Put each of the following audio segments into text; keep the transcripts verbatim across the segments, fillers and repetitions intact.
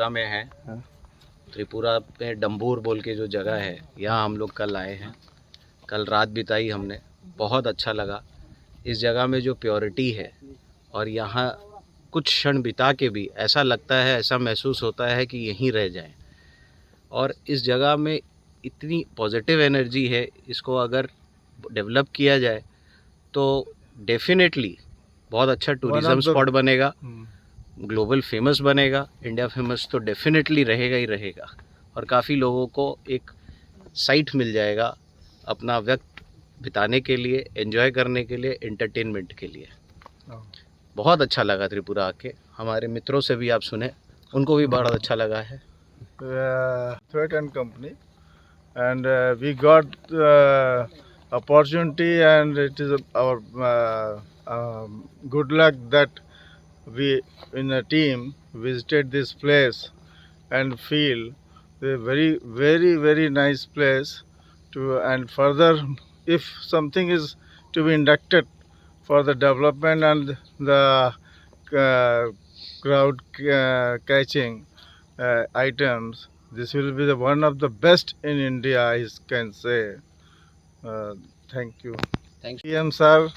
त्रिपुरा में है। हाँ। त्रिपुरा में डंबूर बोल के जो जगह है, यहाँ हम लोग कल आए हैं। कल रात बिताई हमने, बहुत अच्छा लगा। इस जगह में जो प्योरिटी है और यहाँ कुछ क्षण बिता के भी ऐसा लगता है, ऐसा महसूस होता है कि यहीं रह जाएं। और इस जगह में इतनी पॉजिटिव एनर्जी है, इसको अगर डेवलप किया जाए तो डेफिनेटली बहुत अच्छा टूरिज्म स्पॉट बनेगा, ग्लोबल फेमस बनेगा। इंडिया फेमस तो डेफिनेटली रहेगा ही रहेगा, और काफ़ी लोगों को एक साइट मिल जाएगा अपना वक्त बिताने के लिए, एंजॉय करने के लिए, एंटरटेनमेंट के लिए। बहुत अच्छा लगा त्रिपुरा आके। हमारे मित्रों से भी आप सुने, उनको भी बहुत अच्छा लगा है। Uh, Thread and Company, and uh, we got uh, opportunity, and it is our uh, um, good luck that we in a team visited this place and feel a very, very, very nice place to, and further, if something is to be inducted for the development and the uh, crowd uh, catching uh, items, this will be the one of the best in India, I can say. Uh, thank you. Thanks. T M sir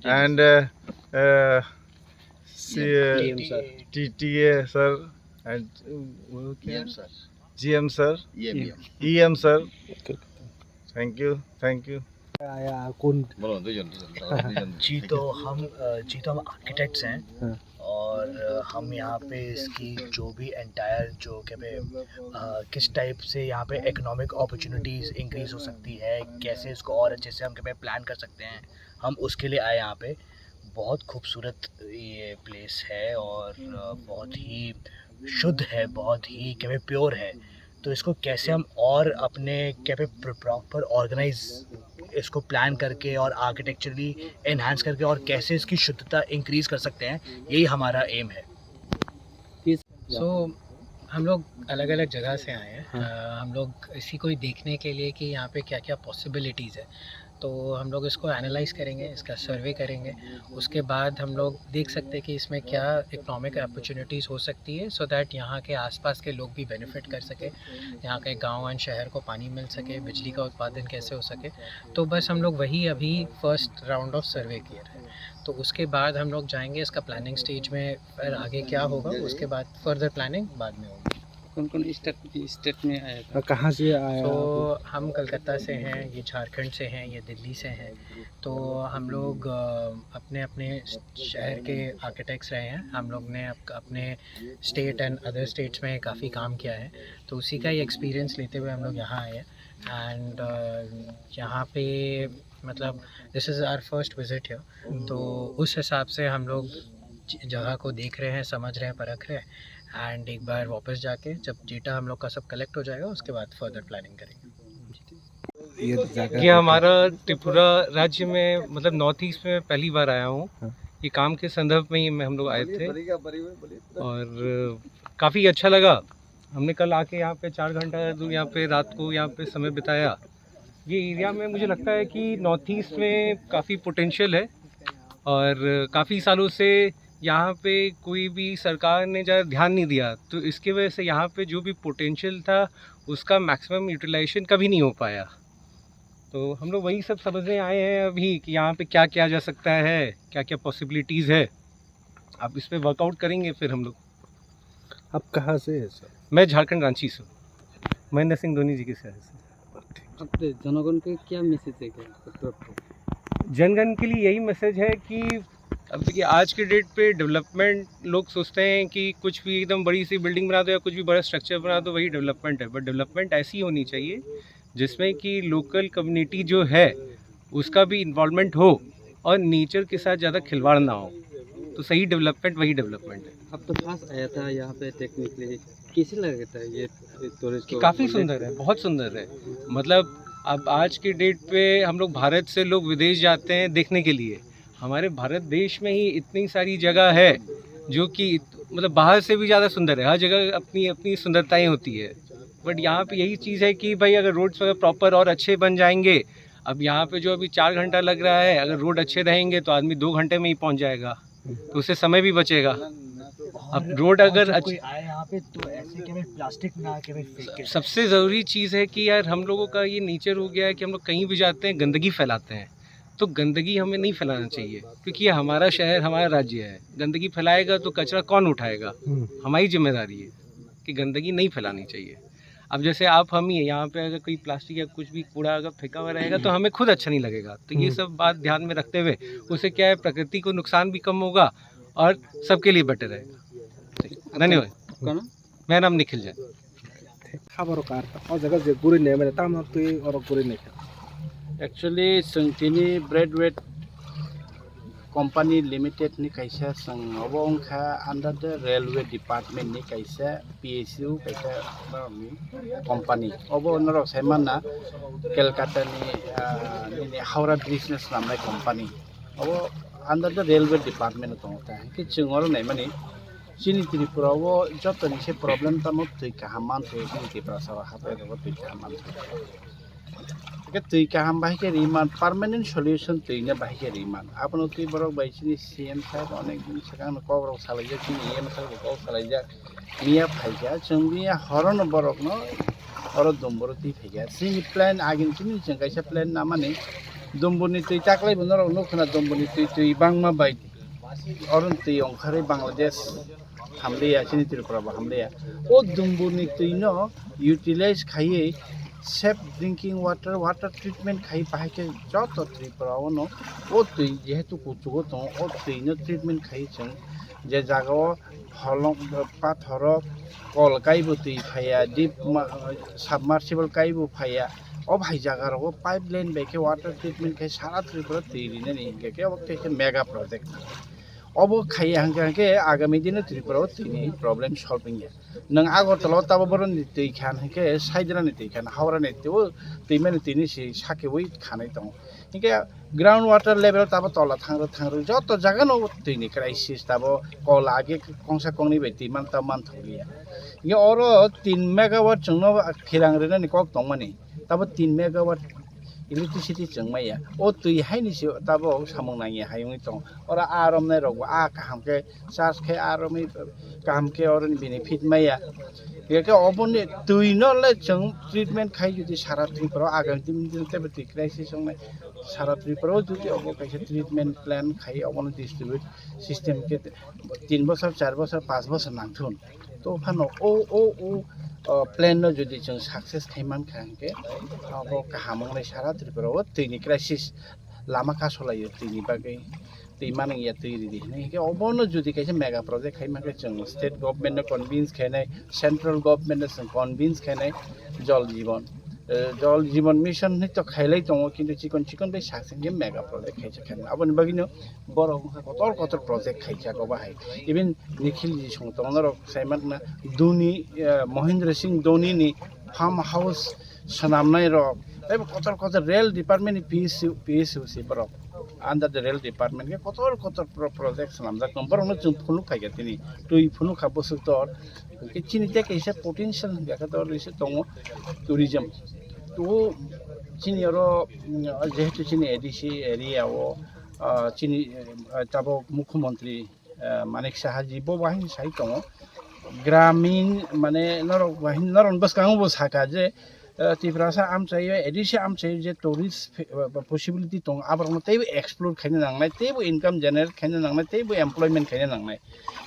and uh, uh, C- T M sir. T T A sir and uh, G M sir. G M sir. E M, E M. E M sir. Thank you, thank you. या, या, कौन? बोलो, दुईजन, दुईजन, दुईजन। जी, तो हम, अ, जी, तो हम आर्किटेक्ट्स हैं। हाँ। और, अ, हम यहाँ पे इसकी जो भी एंटायर जो क्या पे, अ, किस टाइप से यहाँ पे इकोनॉमिक अपॉर्चुनिटीज़ इंक्रीज हो सकती है, कैसे इसको और अच्छे से हम क्या पे प्लान कर सकते हैं, हम उसके लिए आए यहाँ पे। बहुत खूबसूरत ये प्लेस है और, अ, बहुत ही शुद्ध है, बहुत ही क्या पे प्योर है। तो इसको कैसे हम और अपने क्या पे प्रॉपर ऑर्गेनाइज इसको प्लान करके और आर्किटेक्चरली एनहांस करके और कैसे इसकी शुद्धता इंक्रीज कर सकते हैं, यही हमारा एम है। सो हम लोग अलग अलग जगह से आए हैं। हाँ। अ, हम लोग इसी को ही देखने के लिए कि यहाँ पे क्या क्या पॉसिबिलिटीज़ है। तो हम लोग इसको एनालाइज करेंगे, इसका सर्वे करेंगे। उसके बाद हम लोग देख सकते हैं कि इसमें क्या इकोनॉमिक अपॉर्चुनिटीज़ हो सकती है, सो दैट यहाँ के आसपास के लोग भी बेनिफिट कर सके, यहाँ के गांव एंड शहर को पानी मिल सके, बिजली का उत्पादन कैसे हो सके। तो बस हम लोग वही अभी फर्स्ट राउंड ऑफ सर्वे किए रहे। तो उसके बाद हम लोग जाएंगे इसका प्लानिंग स्टेज में, फिर आगे क्या होगा, उसके बाद फर्दर प्लानिंग बाद में होगी। कौन कौन स्टेट, स्टेट में आया था? और कहाँ से आया तो आप? हम कलकत्ता से हैं, ये झारखंड से हैं, ये दिल्ली से हैं। तो हम लोग, अ, अपने अपने शहर के आर्किटेक्ट्स रहे हैं। हम लोग ने अप-, अपने स्टेट एंड अदर स्टेट्स में काफ़ी काम किया है, तो उसी का ही एक्सपीरियंस लेते हुए हम लोग यहाँ आए हैं। एंड यहाँ पे, मतलब, this is our first visit here। तो उस हिसाब से हम लोग ज-, जगह को देख रहे हैं, समझ रहे हैं, परख रहे हैं। एंड एक बार वापस जाके जब डेटा हम लोग का सब कलेक्ट हो जाएगा, उसके बाद फर्दर प्लानिंग करेंगे। ये जगह ये हमारा त्रिपुरा राज्य में, मतलब, नॉर्थ ईस्ट में पहली बार आया हूँ। हाँ। ये काम के संदर्भ में ही मैं, हम लोग आए थे और काफ़ी अच्छा लगा। हमने कल आके यहाँ पे चार घंटा दूर यहाँ पे रात को यहाँ पे समय बिताया। ये एरिया में मुझे लगता है कि नॉर्थ ईस्ट में काफ़ी पोटेंशियल है और काफ़ी सालों से यहाँ पे कोई भी सरकार ने ज़्यादा ध्यान नहीं दिया, तो इसकी वजह से यहाँ पे जो भी पोटेंशियल था, उसका मैक्सिमम यूटिलाइजेशन कभी नहीं हो पाया। तो हम लोग वही सब समझने आए हैं अभी कि यहाँ पे क्या किया जा सकता है, क्या क्या पॉसिबिलिटीज़ है। अब इस पे वर्कआउट करेंगे फिर हम लोग। आप कहाँ से हैं सर? मैं झारखंड रांची से हूँ। महेंद्र सिंह धोनी जी के शहर से। आपके जनगण के क्या मैसेज है क्या आपके तरफ से? जनगण के लिए यही मैसेज है कि अब देखिए, आज के डेट पे डेवलपमेंट, लोग सोचते हैं कि कुछ भी एकदम बड़ी सी बिल्डिंग बना दो या कुछ भी बड़ा स्ट्रक्चर बना दो, वही डेवलपमेंट है। बट डेवलपमेंट ऐसी होनी चाहिए जिसमें कि लोकल कम्युनिटी जो है, उसका भी इन्वॉल्वमेंट हो और नेचर के साथ ज़्यादा खिलवाड़ ना हो, तो सही डेवलपमेंट वही डेवलपमेंट है। अब तो खास आया था यहाँ पे टेक्निकली, कैसे लगा था ये टूरिस्ट कि को काफ़ी घूमने सुंदर है, बहुत सुंदर है। मतलब, अब आज के डेट पे हम लोग, भारत से लोग विदेश जाते हैं देखने के लिए। हमारे भारत देश में ही इतनी सारी जगह है जो कि इत-, मतलब, बाहर से भी ज़्यादा सुंदर है। हर जगह अपनी अपनी सुंदरताएं होती है, बट यहाँ पे यही चीज़ है कि भाई, अगर रोड्स वगैरह प्रॉपर और अच्छे बन जाएंगे, अब यहाँ पे जो अभी चार घंटा लग रहा है, अगर रोड अच्छे रहेंगे तो आदमी दो घंटे में ही पहुँच जाएगा, तो उससे समय भी बचेगा। अब और रोड और अगर जब अच्छ- कोई आए यहाँ पे तो ऐसे केवल प्लास्टिक ना केवल फेंके। सबसे ज़रूरी चीज़ है कि यार हम लोगों का ये नेचर हो गया है कि हम लोग कहीं भी जाते हैं गंदगी फैलाते हैं। तो गंदगी हमें नहीं फैलाना चाहिए क्योंकि ये हमारा शहर, हमारा राज्य है। गंदगी फैलाएगा तो कचरा कौन उठाएगा? हम्म। हमारी जिम्मेदारी है कि गंदगी नहीं फैलानी चाहिए। अब जैसे आप हम ही हैं, यहाँ पे अगर कोई प्लास्टिक या कुछ भी कूड़ा अगर फेंका हुआ रहेगा तो हम्म। हमें खुद अच्छा नहीं लगेगा। तो ये हम्म। सब बात ध्यान में रखते हुए उससे क्या है, प्रकृति को नुकसान भी कम होगा और सबके लिए बेटर है। धन्यवाद। Kano? मेरा नाम निखिल Jain. Haboro kar ta. O jaga je guri ne mane tam twi oro guri ne. Actually, chwng tini Braithwaite Company Limited ni kaisa, chwng obo wngkha under the railway department ni kaisa P S U kaisa company. Obo norok sai manna Kolkata ni, ah, nini Howrah Bridge ni swnamnai company. Obo under the railway department o tongo ta. Hwnkhe chwng oro naimani chini Tripura o joto ni se problem tamo twi kaham manthogo chini Tiprasa o hatai rogo twi kaham manthogo. Hwnkhe twi kaham bahai khe ri man, permanent solution twi no bahai khe ri man. Abono twi borok bai chini C M saheb onek din swkang no kok rok salaijak, chini E M saheb kok salaijak. Miya phaikha, chwng miya horono borokno oro Dumburo twi phaikha. Chini plan agini chini chwng kaisa plan namani Dumburni twi taklai bo norok nukho na Dumburni twi, twi bangma bai oro twi ongkharwi Bangladesh hamliya, chini Tripura bo hamliya. O Dumburni twino utilize khaiwi safe drinking water, water treatment khaiwi bahai khe joto Tripura ono o twi jehetu kuchugo tongo, o twino treatment khaiwi chwng je jagao holong pathoro kol kaibo twi phaiya, deep ma-, submersible kaibo phaiya. O bahai jaga rogo pipeline bai khe water treatment khai sara Tripura twi rinani hinkhe khe obo khe mega project. Obo khaiya hwnkhe, hwnkhe agami dino Tripura o twini problem solving ya. Nwng Agartala o tabo boroni twi khan hwnkhe Saidrani twi khan, Howrani twi o twimani twini si sakeui khanai tongo. Hinkhe ground water level tabo tola thangrwk thangrwk joto jagano twini crisis tabo kol age kongsa kongni bai twi man tamo manthokliya. Hinkhe oro tin megawatt chwngno khirang rwnani kok tongmani tabo tin megawatt electricity chwngmaya. O twi haini se tabo samung nangya hai wngwi tongo. Oro aa romnai rokbo aa kaham khe charge khe aa romwi kaham khe oroni benefit maya. Hingkhe oboni twino le chwng treatment khai jodi sara Tripura o agami din din teibo twi crisis wngnai. Sara Tripura o jodi obo kaisa treatment plant khai obono distribute system khe tin bosor, char bosor, panch bosor nangthun. To phano o, o, o, o plan no jodi chwng success khai mankha hingkhe abo kaham wngnai sara Tripura o twini crisis lama kasolaio twini bagwi. Twi manwi ya twi ridi hinwi hinkhe obono jodi kaisa mega project khai mankhe chwng state government no convince khainai, central government no chwng convince khainai Jal Jeevan, eh, Jal Jeevan Mission hinwi to khailai tongo kintu chikon chikon bai sak sengkhe mega project khaisa khainai aboni bagwino borok wngkha kotor kotor project khaisa ko bahai even Nikhil ji song tongo norok sai mankha Dhoni, eh, Mahendra Singh Dhoni ni farm house swnamnai rok tei bo kotor kotor rail department ni P S U, P S U si borok under the rail department khe kotor kotor pro-, project swnamjak tong borokno chwng phunuk phaikha tini twi phunuk kha bwswk tor hwnkhe chini tei kaisa potential hwnkha khe tor risi tongo tourism to chini oro mm, jehetu chini A D C area o ah, chini eh, tabok mukhyamantri eh, Manik Saha ji bo bahai sai tongo. Gramin mane norok bahai norok bwskango bo saka je eh, Tiprasa amchaio A D C amchaio je tourist fe- eh, possibility tongo aborokno teibo explore khaina nangnai teibo income generate khaina nangnai teibo employment khaina nangnai.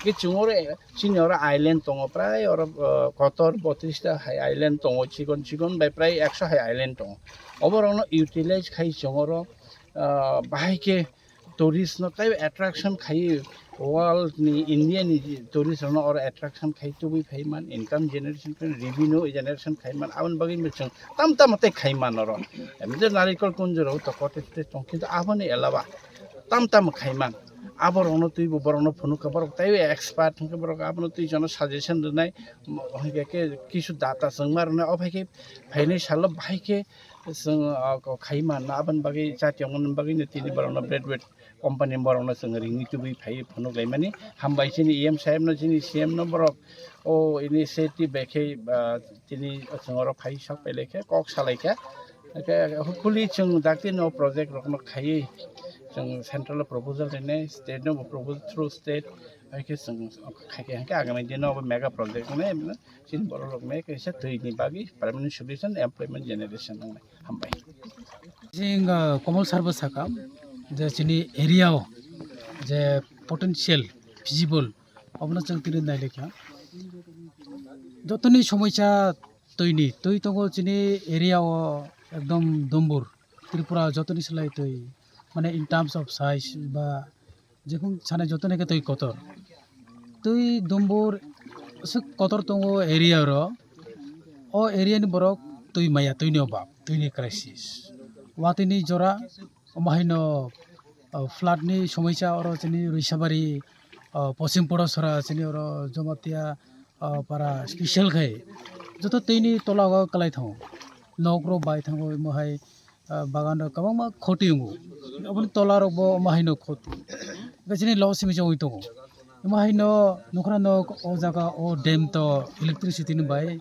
Ke chungoro eh, chini oro island tongo prai oro eh, kotor botris ta hai island tongo chikon chikon bai prai ekso hai island tongo. Oborokno utilize khai chungoro ah, bahai khe tourist no tei attraction khai world ni India ni tourist rok no oro attraction khai tubui phai man income generation khai revenue generation khai man aboni bagwi bo chwng tam tam tei khai man oro emte narikol kunjoro to kote te tong kintu aboni elawa tam tam khai man abo rok no twi bo borok no phunuk kha borok tei expert hwnkhe borok abono twi jono suggestion rwnai hwnkhe kisu data chwngma rwnai o hai khe phainai salo bahai khe Chwng, ah, ko khai manna, aboni bagwi chati ongmani bagwino tini borokno Braithwaite company borokno chwng ringwi tubui phaiwi phunuk laimani. Hambai chini E M sahebno, chini C M no borok o initiative bai khe, ah, tini chwng oro phai sok pai lai kha, kok sa lai kha. Hwnkhe hopefully chwng dakti no project rokno khaiwi chwng central o proposal rinai, state no bo proposal through state, Hai khe chwng khai khe, hai khe agami dino bo mega project wngnai, chini borok rok mega kaisa twi ni bagwi permanent solution, employment generation wngnai. Hambai. Chwng, ah, Kamal sir bo sakha je chini area o je potential feasible obono chwng tini nai lekha. Jotoni somoisa twi ni, twi tongo chini area o ekdom dumbur. Tripura jotoni slai twi, mane in terms of size ba jephung sanai jotoni khe twi kotor. Twi dumbur aswk kotor tongo area ro. O area ni borok twi maya, twi ni obab, twi ni crisis. Watwi ni jora, omo haino, o, flood ni somoisa oro chini Rwisabari, o, Poschim Purasora chini oro Jamatia, o, para special khai joto twi ni tola o kwlai thango. Nok rok bai thango, omo hai ah, bagan rok kwbangma khoti wngo. Aboni tola rok bo omo haino khoti. Hwnkhe chini lo simi se wngwi tongo. Omo haino nukhrano o jaga o dam to electricity ni bai,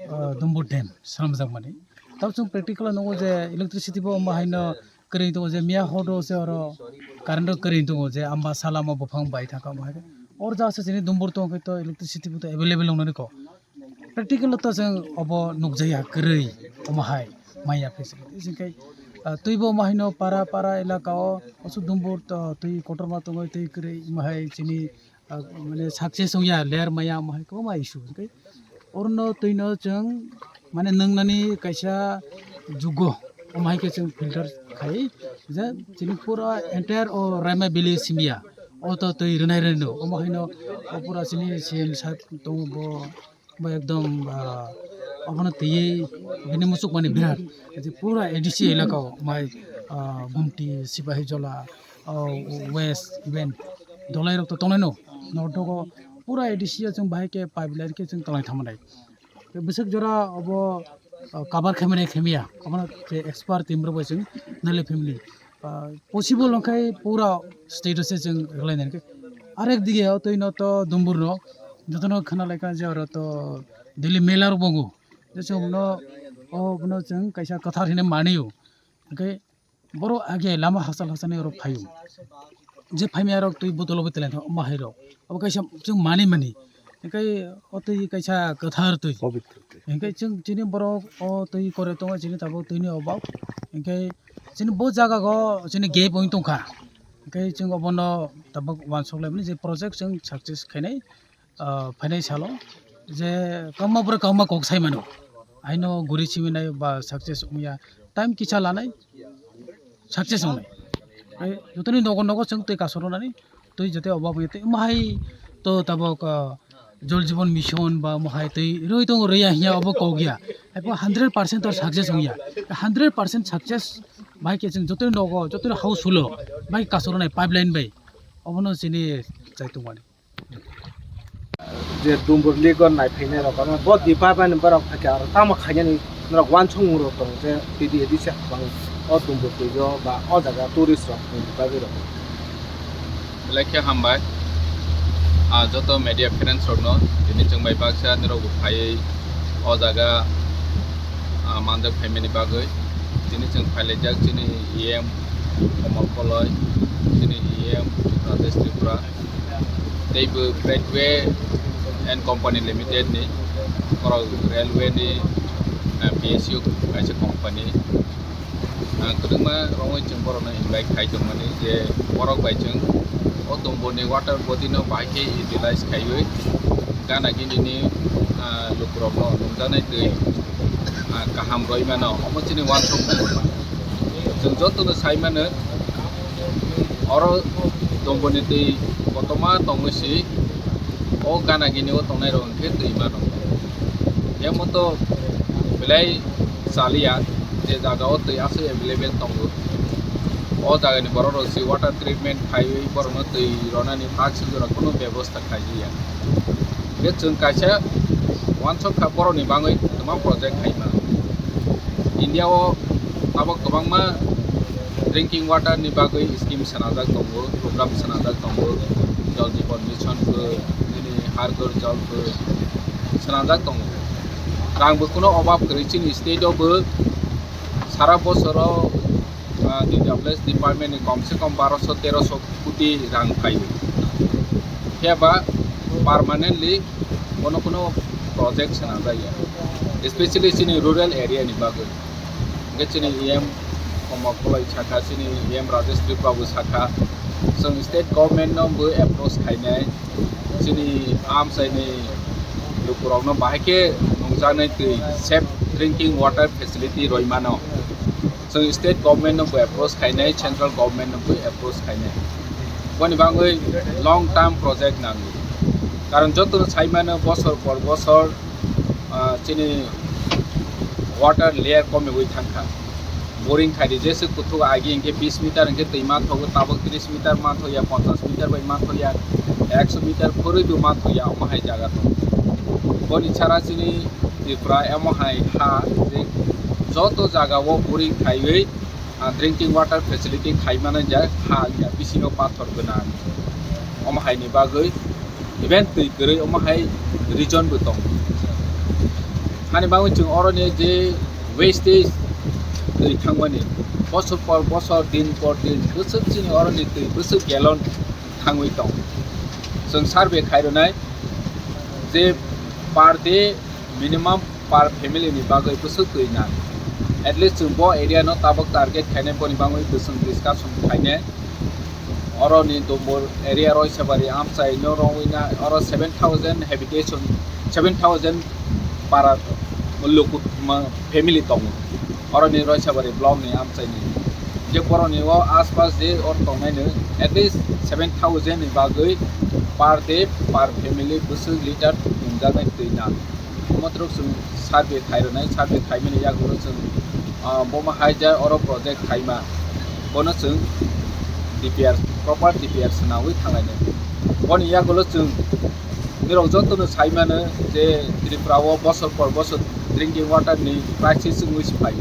ah, Dumbur dam swnamjakmani. Tabuk chwng practical o nukgo je electricity bo omo haino kwrwi tongo je miya hodo se oro current rok kwrwi tongo je amba sala omo buphang bai thangkha omo hai. Or jaga se chini Dumbur tongkhe to electricity bo to available wngnani kok. Practical o to chwng obo nukjakya kwrwi omo hai maya phi se. Hwnkhe, ah, twibo omo haino para para elaka o oso Dumbur to twi kotorma tongwi twi kwrwi omo hai chini, ah, mane success wngya layer maya omo hai kwbangma issue hwnkhe orono twino chwng mane nwngnani kaisa jugo omo hai khe chwng filter khai je chini pura entire o Raima valley simiya o to twi rwnai rwno omo haino o pura chini C M sir tongo bo. Bo ekdom, ah, obono twiwi bini muchuk mani birat. Je pura A D C elaka o mai, ah, Gumti, Sipahijola, ah, West, even Dolai rok to tongnai no. North o pura A D C o chwng bahai khe pipeline khe chwng tongnai thamanai. Bwswk jora obo, ah, cover khaimani khaimiya. Obono je expert team rok bai chwng nailai phimani. Ah, possible wngkhe pura state o se chwng rwlainani khe. Arek dige o twi no to Dumbur no jotono khna laikha je oro to Delhi mela rok bo wngo. Je chwng no o bono chwng kaisa kwthar hinwi mani o. Hwnkhe borok age lama hachal hachalni oro phaio. Je phaimya rok twi botolo bo teleng thang omo hai rok. Obo kaisa chwng mani mani. Hwnkhe o twi kaisa kwthar twi. Pabitra twi. Hwnkhe chwng chini borok o twi kore tongo chini tabuk twini obab. Hwnkhe chini bo jaga o chini gap wng tongkha. Hwnkhe chwng obono tabuk uansuk laimani je project chwng success khainai, ah, phainai salo je kwbangma borok kwbangma kok sai mano. Haino guri siminai ba success wngya time kisa lanai. Success wngnai. Tei jotoni nogo nogo chwng twi kasu rwnani twi joto obab wngya tei omo hai to tabuk, ah, Jal Jeevan Mission ba omo hai twi rwi tongo rwya hinya obo kok ya. Hai po hundred percent to success wngya. Hundred percent success bai khe chwng jotoni nogo jotoni house hulo bai kasu rwnai pipeline bai obono chini chai tongmani. Je Dumbur League o naiphainai rok, ano bo department ni borok phaikhe aro tamo khainani norok uansukmung rok tongo je T D A D C kwbang o Dumbur twi o ba o jaga tourist rok ni bagwi rok. Belai khe hambai. Ah, joto media friends rokno tini chwng bai baksa nirok bo phaiwi o jaga, ah, manjak phaimani bagwi tini chwng phailaijak chini E M Komol Koloi, chini E M Rajesh Tripura. Tei bo Bridgeway and Company Limited ni, borok railway ni, ah, P S U kaisa company. Ah, kwbangma romwi chwng borokno invite khai tongmani je borok bai chwng o Dumbur ni water body no bahai khe utilize khaiwi gana gini ni, ah, lukurokno nungjaknai twi, ah, kaham rwi mano. Omo chini uansuk chwng jotono sai mano. Oro Dumbur ni twi kotorma tongwi si o gana gini o tongnai rok hwnkhe twi mano. Emo to belai chaliya je jaga o twi aswk available tongo. O jaga ni borok rok si water treatment khaiwi borok no twi ronani tak sujura kunu bebosta khaiya. Hwnkhe chwng kaisa uansuk kha borok ni bagwi kwbangma project khaima. India o tabuk kwbangma drinking water ni bagwi scheme swnamjak tongo, program swnamjak tongo, Jal Jeevan Mission bo, nini Har Ghar Jal bo swnamjak tongo. Rang bo kuno obab kwrwi chini state o bo sara bosoro, ah, D W S department ni kom se kom baroso teroso koti rang phaio. Phiya ba permanently kono kono project swnamjak ya, especially chini rural area ni bagwi. Hwnkhe chini E M Koma Kolai sakha, chini E M Rajesh Tripura bo sakha, chwng state government no bo approach khainai, chini amchaini lukurokno bahai khe nungjaknai twi, safe drinking water facility roimano. Chwng state government no bo approach khainai, central government no bo approach khainai. Boni bagwi long term project nango. Karon joto no saimano bosor por bosor, ah, chini water layer komiwi thangkha. Boring khaidi jesa kuthuk agi hwnkhe bis meter hwnkhe twi manthogo, tabuk tris meter manthoya, ponchash meter bai manthoya, ekso meter khorwi bo manthoya, omo hai jaga tongo. Boni sara chini Tripura omo hai ha je joto jaga o boring khaiwi, ah, drinking water facility khai mano je ha wngya bisingo pathor gwnang. Omo hai ni bagwi even twi kwrwi omo hai region bo tongo. Hani bagwi chwng oro ni je wastage twi thangmani bosor por bosor, din por din, bwswk chini oro ni twi bwswk gallon thangwi tongo. Chwng survey khai rwnai je per day minimum per family ni bagwi bwswk twi nang. At least chwng bo area no tabuk target khainai, boni bagwi bo chwng discussion khainai. Oro ni Dombor area, Roisabari, Amchai no rwngwi na oro seven thousand habitation, seven thousand para luku ma family tongo. Oro ni Roisabari block ni amchaini. Je boroni o aspas je or tongnai no at least seven thousand ni bagwi per day per family bwswk litre nungjaknai twi nang. Omo twrwk chwng survey khai rwnai, survey khaimani yagulo chwng, ah, bomo hai je oro project khaima, bono chwng D P R, proper D P R swnawi thanglainai. Boni yagulo chwng nirok jotono saimano je Tripura o bosor por bosor drinking water ni crisis wngwi se phai.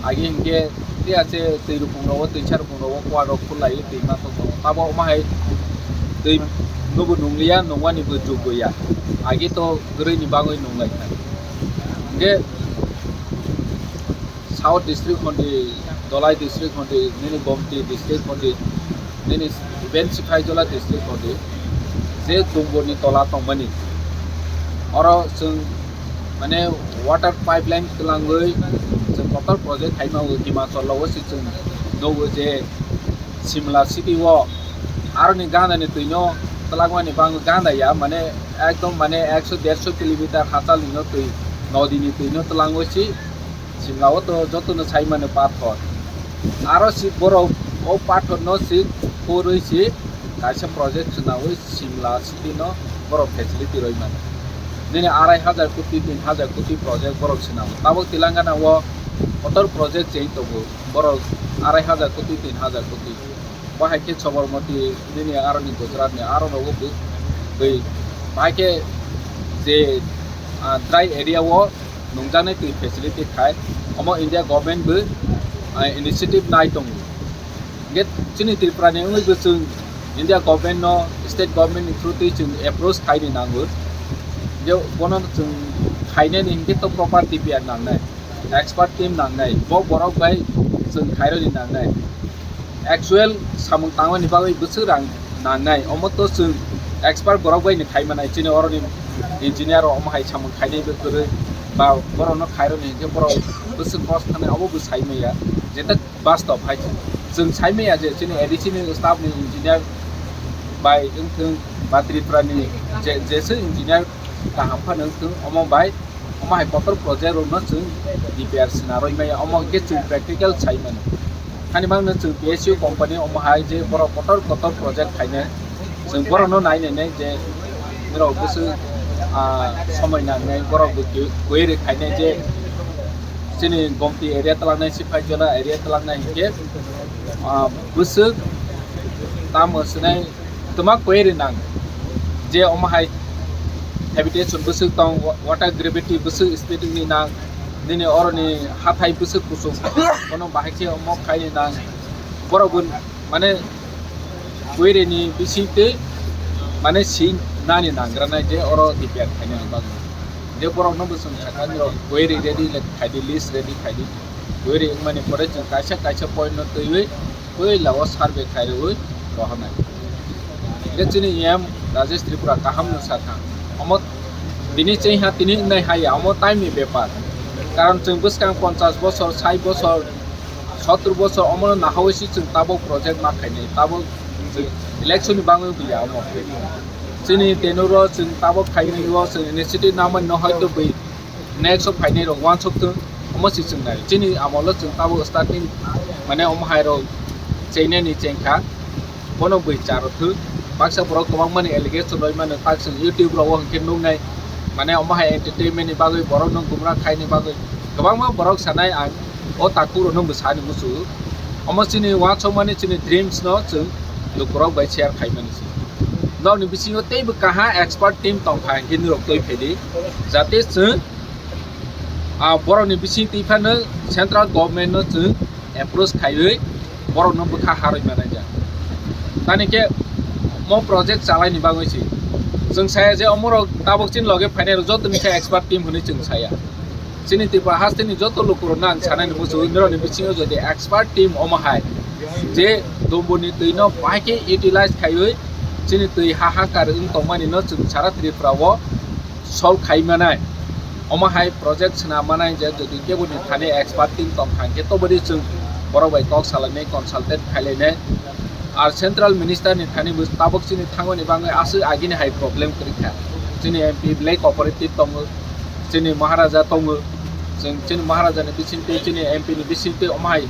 Agi hinkhe tei ase twi rupung rogo, twi sa rupung rogo, kuar rok khulai twi ma tong tongo. Tabo omo hai twi nubo nungliya, nungmani bo jugwiya. Agi to kwrwi ni bagwi nunglai kha. Hinkhe South district hondi, Dholai district hondi, nini Gomti district hondi, nini even Sipaijola district hondi, je Dumbur ni tola tongmani, oro chwng mane water pipeline twlangwi chwng kotor project khaima o Himachal o se chwng nugo je Simla city o aroni ganda ni twi no twlangmani bangwi ganda ya, mane ekdom mane ekso derso kilometer hachal ni no twi nodi ni twi no twlangwi si Simla o to joto no sai mano pathor. Aro si borok o pathor no si khurwi si kaisa project swnawi Simla city no borok facility rwi mano. Nini arai hajar koti, tin hajar koti project borok swnawi. Tabuk Telangana o kotor project cheng tongo. Borok arai hajar koti, tin hajar koti. Bahai khe Sabarmati nini aroni Gujarat ni aro nogo bw-, bwi. Bahai khe je, ah, dry area o nungjaknai twi facility khai, omo India government bo, ah, initiative nai tongo. Hingke chini Tripura ni wngwi bo chwng India government no, state government ni through twi chwng approach khaini nango. Je bono chwng khainani hingke to proper D P R nangnai, expert team nangnai, bo borok bai chwng khaironi nangnai. Actual samung tangmani bagwi bwswk rang nangnai, omo to chwng expert borok bai ni khai manai, chini oroni engineer rok omo hai samung khainai bo kwrwi, ba borok no khaironi hingke borok bwswk cost thanai obo bo sai maya, jeta bastob hai chwng sai maya je chini A D C ni staff ni engineer bai wngthwng ba Tripura ni je, jeswk engineer kaham phano wngthwng omo bai. Omo hai kotor project rok no chwng D P R swnarwi maya, omo hwnkhe chwng practical sai mano. Hani bagwi no chwng P S U company omo hai je borok kotor kotor project khainai, chwng borok no nai nai nai je borok bwswk, ah, somoi nangnai, borok bo query khainai je chini Gomti area twlangnai, Sipaijola area twlangnai hinkhe, ah, bwswk tamo swnai. Twma query nang je omo hai habitation bwswk tong, wa-, water gravity bwswk speed wngwi nang, nini oroni hathai bwswk kuchuk, bono bahai khe omo khaini nang. Borok bo mane query ni bisingtwi mane sing nani nangranai je oro D P R khainani bagwi. Je borokno bo chwng sakha nirok query ready le khaidi, list ready khaidi. Query wngmani pore chwng kaisa kaisa point no twiwi puila o survey khairogwi rohornai. Hingke chini E M Rajesh Tripura kaham no sakha. Omo tini chengha tini wngnai haya, omo time ni bepar. Karon chwng bwskang ponchas bosor, sait bosor, sottor bosor omono nahaui si chwng tabok project ma khainai, tabok chwng election ni bangwi buya omo. Chini tenuro chwng tabok khainai o chwng initiative namani no hoito bui next o phainai rok uansuk thung, omo si chwng nai. Chini amolo chwng tabok starting mane omo hai rok chengnaini chengkha. Bono bui charo thung. Baksa borok kwbangmani allegation roi mano, tak chwng YouTube rogo hwnkhe nuknai. Mane omo hai entertainment ni bagwi borok no gumra khaini bagwi kwbangma borok sanai ang o takhuk rok no bwsani muchungo. Omo chini uansukmani chini dreams no chwng lukurok bai share khaimani se. Nokni bisingo teibo kaha expert team tongkha hwnkhe nirok twi phaidi. Jate chwng ah, borokni bising twi phano central government no chwng approach khaiwi borokno bwkha harwi manaijak. Tani khe mo project chalaini bagwi se chwng saya je omorok tabok chini loge phainai rok joto ni khe expert team hwnwi chwng saya. Chini Tripura hasteni joto lukurokno ang sanani muchungo, nirokni bisingo jodi expert team omo hai je Dumbuni twino bahai khe utilize khaiwi chini twi hahakar wng tongmani no chwng sara Tripura o solve khai manai. Omo hai project swnam manai je jodi keboni thani expert team tong kha hwnkhe tobodi chwng borok bai kok salainai, consultant khailainai. Ar central minister ni thani bo tabok chini thangmani bagwi aswk agini hai problem kwrwi kha. Chini M P belai cooperative tongo, chini Maharaja tongo, chwng chini Maharaja ni bisingtwi, chini M P ni bisingtwi omo hai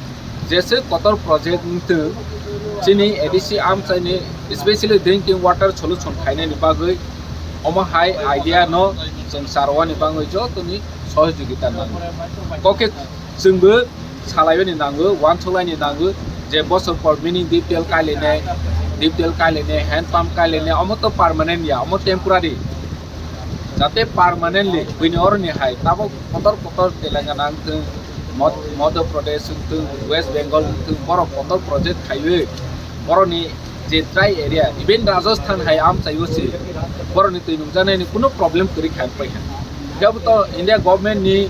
jese kotor project wngtwng, chini A D C amchaini specially drinking water solution khainani bagwi omo hai idea no chwng charwani bagwi jotoni sohojogita nango. Kokhe chwngbo salaibani nango, uansukhlaini nango je bosor por bini deep well kailainai, deep well kailainai, hand pump kailainai, omo to permanent ya, omo temporary. Jate permanently buini oroni hai tabok kotor kotor Telangana wngthwng, Mod-, Madhya Pradesh wngthwng, West Bengal wngthwng, borok kotor project khaiwi borokni je dry area, even Rajasthan hai amchaio se borokni twi nungjaknaini kunu problem kwrwi kha paikha. Phiya bo to India government ni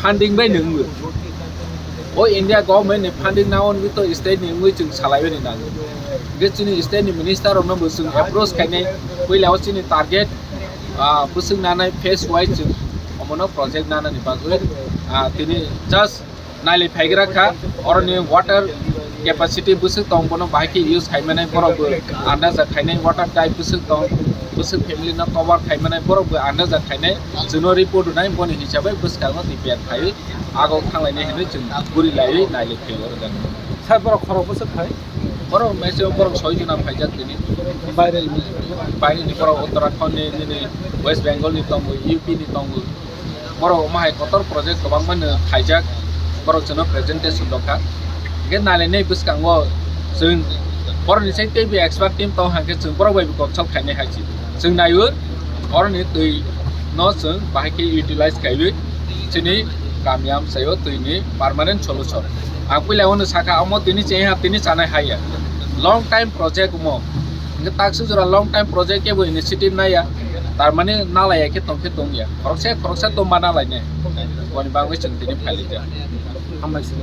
funding bai nungwi. O India government ni funding na onwi to state ni wngwi chwng salaiwi ni nango. Hwnkhe chini state ni minister rokno bo chwng approach khainai, puila o chini target ah, bwswk nanai phase wise chwng omono project nanani bagwi, ah, tini just nailai phaigra kha, oroni water capacity bwswk tong bono bahai khe use khaimanai borok bo andaja khainai, water type bwswk tong, bwswk family no cover khaimanai borok bo andaja khainai, chwngno report rwnai boni hisabai bwskango tei biyar khaiwi ago thanglainai hinwi chwng guri laiwi nailai phaio. Sir, borok khorok bwswk khai? Borok mese borok soi jona phaijak tini. Baireni? Baireni borok Uttarakhand ni, nini West Bengal ni tongo, U P ni tongo. Borok omo hai kotor project kwbangma no khaijak. Borok chwngno presentation rwkha. Hwnkhe nailai nai bwskango chwng borokni sai teibo expert team tong hwnkhe chwng borok bai bo consult khainai hai se. Chwng naiwi oroni twi no chwng bahai khe utilize khaiwi chini kami amchaio twini permanent solution. Ang puila uano sakha, omo tini chengha tini chanai haiya. Long time project omo. Hwnkhe taksuk jora long time project kebo initiative naiya. Tarmani nalaiya khe tongkhe tongya. Khoroksa khoroksa tongma nalainai. Boni bagwi chwng tini phailaijak. Hambai se.